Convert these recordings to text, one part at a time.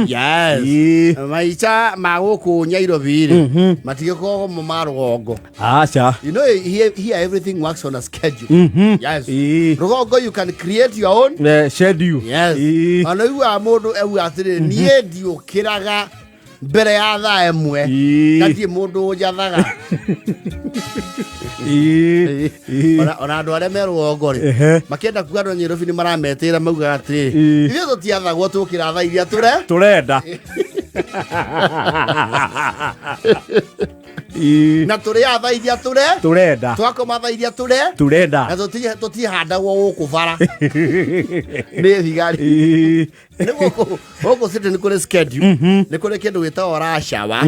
Yes. Maica ma gũkũ Nyairobi rĩ, matigĩkoragwo mo ma rũgongo. Aca. You know, here everything works on a schedule. Yes. Rũgongo you can create your own. Schedule. Yes. Ona ugaga mũndũ auga atĩrĩ, niĩ ndiũkĩraga mbere ya thaa 1 na ndirĩ mũndũ ũnjathaga. Ona andũ arĩa me rũgongo rĩ, makĩenda kuga andũ a Nyairobi nĩ marametĩra, maugaga atĩrĩ, ithuĩ tũtiathagwo, tũkĩra thaa iria tũre Tũrenda. Na tũrĩaga thaa iria tũre tũrenda. Twakoma thaa iria tũre tũrenda. Na tũtihandagwo gũkũ bara nĩ thigari. Nĩ gũkũ city nĩ kũrĩ schedule, nĩ kũrĩ kĩndũ gĩtagwo rush hour,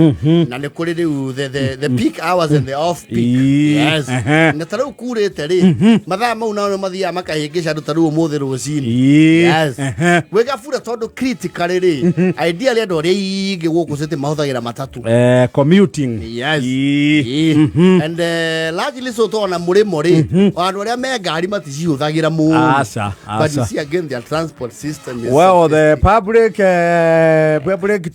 na nĩ kũrĩ rĩu the peak hours and the off peak. Yes. Na ta rĩu kurĩte rĩ, mathaa mau nao nĩ mathiaga makahĩngĩca andũ, ta rĩu ũmũthĩ rũcinĩ. Yes. Gwĩ gabura, tondũ critically rĩ, ideally andũ arĩa aingĩ gũkũ city mahũthagĩra matatũ. Commuting. Yes. And largely so tona mũrĩmo rĩ, andũ arĩa me ngari maticihũthagĩra mũno. Aca, But you aca. see, again, their transport system is Well, the public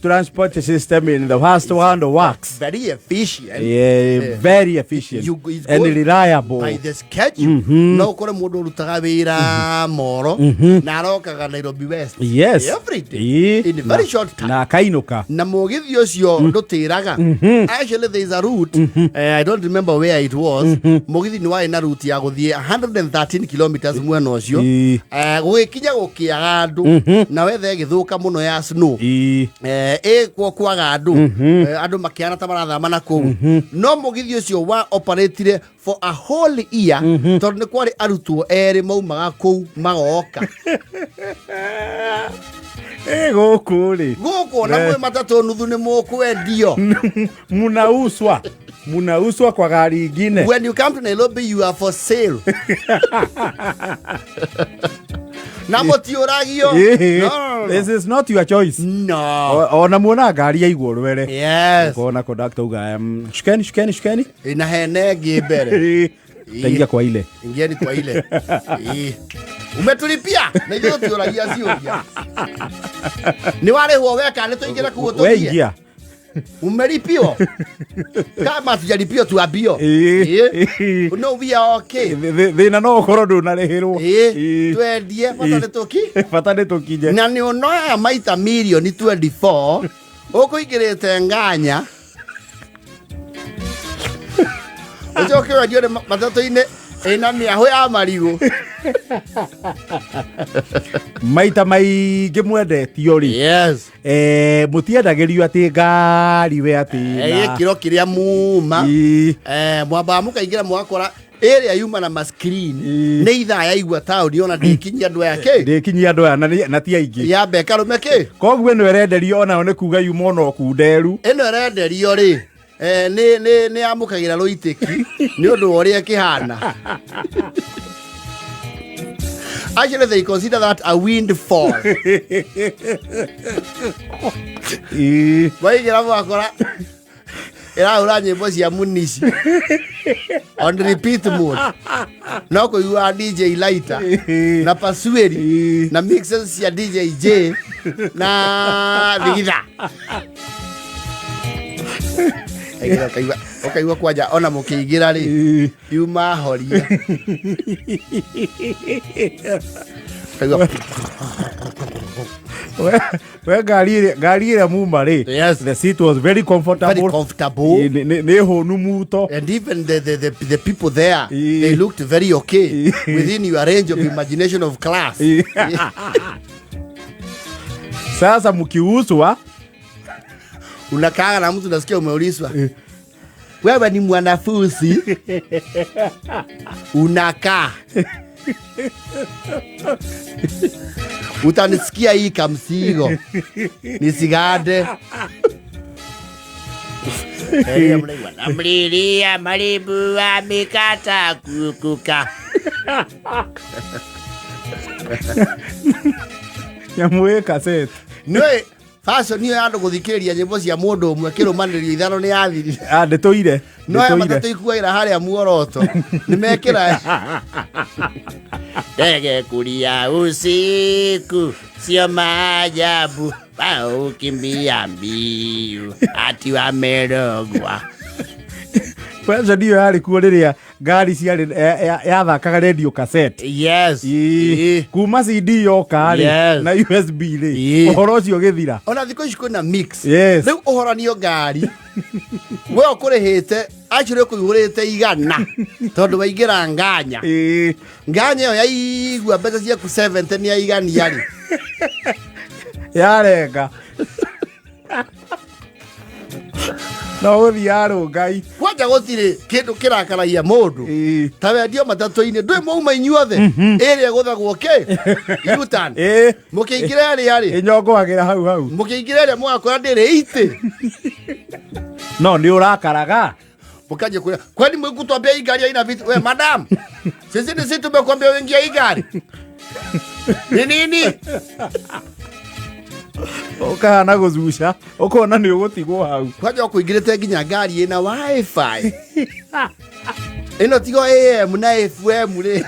transport system in the first world works. Very efficient. Yeah, very efficient It's and good reliable. by the schedule. No ũkore mũndũ ũrutaga wĩra Moro na arokaga Nairobi West every day in a very short time. Na akainuka. Na mũgithi ũcio ndũtĩraga. Actually, there is a route, I don't remember where it was, mũgithi nĩ warĩ na route ya gũthiĩ 113 kilometers mwena ũcio. Gũgĩkinya gũkĩaga andũ na wetha ĩgĩthũka mũno ya snow. Ĩkwo kwaga andũ. Andũ makĩana ta marathama na kũu, no mũgithi ũcio wa operatire for a whole year tondũ nĩ kwarĩ arutwo erĩ maumaga kũu magoka. Gũkũ rĩ, Gũkũ ona mwĩ matatũ nuthu nĩ mũkwendio. Munauswa, munauswa kwa gari ingine. When you come to Nairobi, you are for sale na mũtiũragio. No, no, no. This is not your choice. No. Ona muona ngari yaigwo rwere, ukona conductor uga, shukeni, shukeni, shukeni." Na hene ĩngĩ mbere. Taingia kwa ile. Ingieni kwa ile. Ĩ. Umetulipia na ithuĩ tũtiũragia ciũria, nĩ warĩhwo weka, nĩ tũingĩre kuo We tũthiĩ. Ingia. Umelipio kama tujalipio tuambio. Ĩ. No, we are okay. Thĩna no ũkorwo ndũnarĩhĩrwo. Ĩ, twendie, bata nĩ tũki Bata nĩ tũkinye. Na nĩ ũnoyaga maita mirioni 24 ũkũingĩrĩte nganya, ũcoke wendio nĩ matatũ-inĩ ĩna mĩahũ ya marigũ. Maita maingĩ mwendetio rĩ, mũtiendagĩrio atĩ ngari we atĩ Gĩkĩro kĩrĩa muma. Mwambaga mũkaingĩra mũgakora ĩrĩa yuma na mascreen. Nĩ ithaa yaigua taũni ona ndĩkinyia andũ aya kĩ. Ndĩkinyia andũ aya na ti aingĩ. Yambe ĩkarũme kĩ. Koguo ĩno ĩrenderio onayo nĩ kuga yuma ona ũkunderu. Ĩno ĩrenderio rĩ, nĩ yamũkagĩra rũitĩki nĩ ũndũ wa ũrĩa ĩkĩhana. Actually, they consider that a windfall. Waigĩra mũgakora ĩrahũra nyĩmbo cia munici on repeat mode, no kũigua DJ Lighter na Pasueri na mixes cia DJ J na Thigitha. Aigĩra ũkaigua kwanja ona mũkĩingĩra rĩ, yuma horia, ũkaigua. We ngari ĩrĩa muma rĩ, the seat was very comfortable. Very comfortable. Nĩ hũnu muto. And even the people there, they looked very okay, within your range of imagination of class. Sasa mkiuzwa, Unakaaga na mtu, nasikia umeulizwa, "Wewe ni mwanafunzi?" Unakaa, utanisikia hii kamsigo nisigande. Mnaigua, namlilia maribu amekata kukuka. Nyamũ ĩ cassette. Nĩ fashion ĩyo ya andũ gũthikĩrĩria nyĩmbo cia mũndũ ũmwe kĩrũmanĩrĩrio ithano nĩ yathirire. Ah, ndĩtũire. No aya Ndĩtũire. matatũ ikuagĩra harĩa muoroto nĩ mekĩra ndege kulia usiku sio maajabu. Waukimbia mbio ati wamerogwa. Pension ĩyo yarĩ kuo rĩrĩa ngari ciarĩ yathakaga radio cassette. Yes. Ĩĩ. Kuma CD yoka rĩ na USB rĩ, ũhoro ũcio ũgĩthira. Ona thikũ ici kwĩna mix. Yes. Rĩu ũhoranio ngari, we ũkũrĩhĩte, actually ũkũihũrĩte 100 tondũ waingĩra nganya. Nganya ĩyo yaigua mbeca ciaku 70 nĩ yaigania rĩ. Yarenga. No gũthiĩ yarũngai. Kwanja gũtirĩ kĩndũ kĩrakaragia mũndũ ta wendio matatũ-inĩ, ndũĩ mwauma inyuothe ĩrĩa ĩgũthagwo kĩ U-turn. Mũkĩingĩra ĩrĩa rĩ, Ĩnyongoagĩra hau hau. Mũkĩingĩra ĩrĩa mũgakora ndĩrĩ itĩ. No nĩ ũrakaraga. Mkaje kulia, kwani mwekutuambia hii gari haina viti? We madam, sisi ni sisi tumekuambia uingie hii gari ni nini? Ũkahana gũcuca, ũkona nĩ ũgũtigwo hau. Kwanja ũkũingĩrĩte nginya ngari ĩna wifi ĩno, tigo AM na FM rĩ.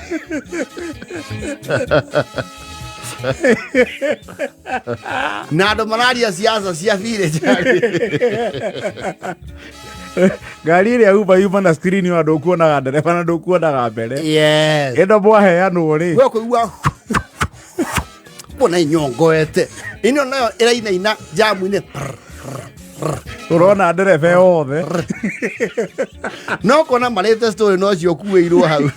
Na andũ mararia siasa cia village. Ngari ĩrĩa yuma yuma na screen ĩyo, ndũkuonaga ndereba na ndũkuonaga mbere. Ĩno mwaheanwo rĩ, We kũigua kuona inyongoete ĩno nayo ĩrainaina jamu-inĩ. Ũrona ndereba yothe. No kuona marĩte story no cio ũkuĩirwo hau.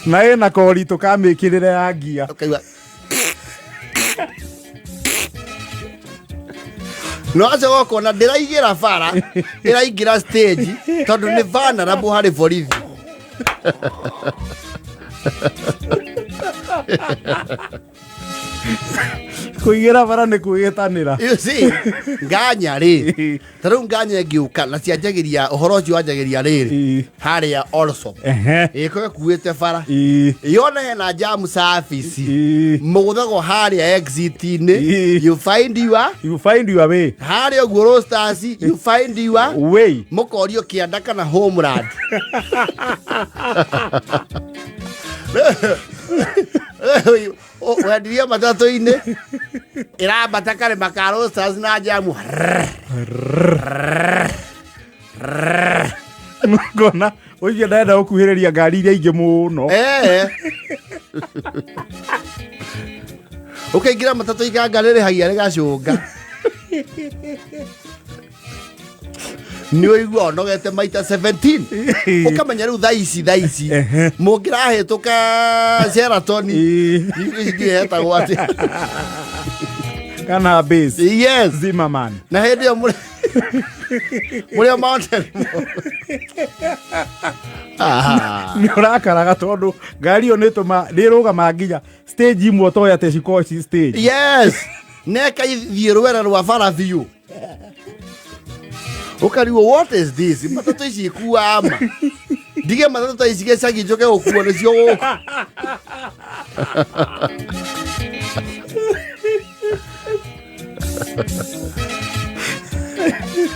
Na ĩna koritũ ka mĩkĩrĩre ya ngia. Ũkaigua no acoka ũkona ndĩraigĩra bara, ĩraingĩra stage tondũ nĩ vulnerable harĩ borithi. Kũigĩra bara nĩ kwĩgĩtanĩra. You see, nganya rĩ, ta rĩu nganya ĩngĩũka na cianjagĩria ũhoro ũcio, wanjagĩria rĩrĩ harĩa Allsops. Ĩkorwo ĩkuĩte bara, yone hena jam service, mũgũthagwo harĩa exit-inĩ. You find your You find your way. Harĩa ũguo Roasters, you find your way. Mũkorio kĩanda kana homeland. Wendirie matatũ-inĩ ĩrambata karĩma ka Roasters na jamu. Ngona ũcio ndenda gũkuhĩrĩria ngari iria ingĩ mũno. Ũkaingĩra matatũ ikanga rĩrĩhagia rĩgacũnga, nĩ ũigua ũnogete maita 17, ũkamenya rĩu thaa ici, thaa ici mũngĩrahĩtũka Sheraton, ici hetagwo atĩ kana base. Yes. Zimmerman. Na hĩndĩ ĩyo mũrĩ o mountain. Ah. Nĩ ũrakaraga tondũ ngari ĩyo nĩ tũma nĩ ĩrũgama nginya stage imwe ũtoĩ atĩ cikoragwo ci stage. Yes, neka ithiĩ rwere rwa bara biũ, ũkarigwo, what is this? Matatũ ici ikuama ndige matatũ ta ici gĩcagi njoke gũkuo nĩcio gũkũ.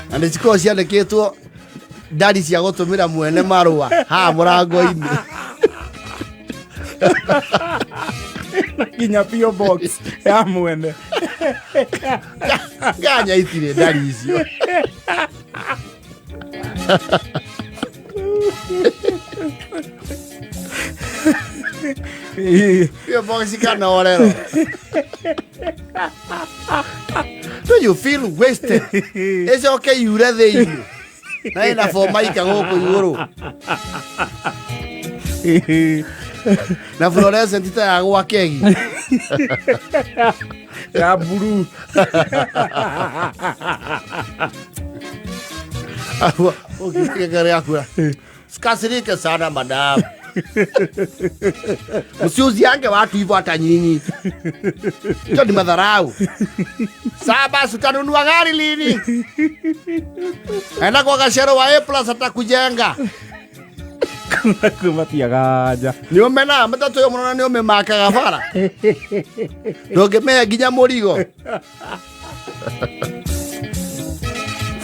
Na nĩ cikoragwo ciandĩkĩtwo ndari cia gũtũmĩra mwene marũa haha mũrango-inĩ. Nginya PO box ya mwene. Nganya itirĩ ndari icio. PO box kana orero. Do you feel wasted? Ĩcoke yure thĩinĩ na ĩna bomaika gũkũ igũrũ na fluorescent ta ya gwa kegi. Ya blue. Ũkĩtiga ngari yaku, sikasirike sana madam, msiuziange watu hivyo, hata nyinyi hicho ni madharau. Saa basi utanunua gari lini? Enda kwa Gacero wa A Plus atakujenga. Kumatiaga nja. Nĩ ũmenaga matatũ ĩyo mũno na nĩ ũmĩmakaga bara, ndũngĩmenya nginya mũrigo.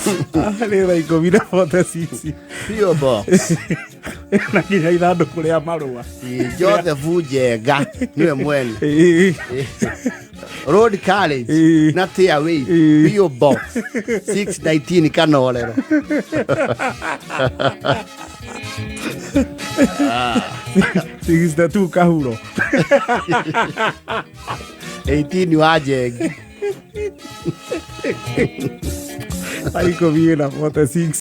Nĩ thaa 10:46. PO Box. Na nginya ithandũkũ rĩa marũa. Joseph Njenga niwe mwene. Road College na Tearway, PO Box 619 Kanorero. 62 Kahuro. 18 wa Njengi. Thaa 10:46.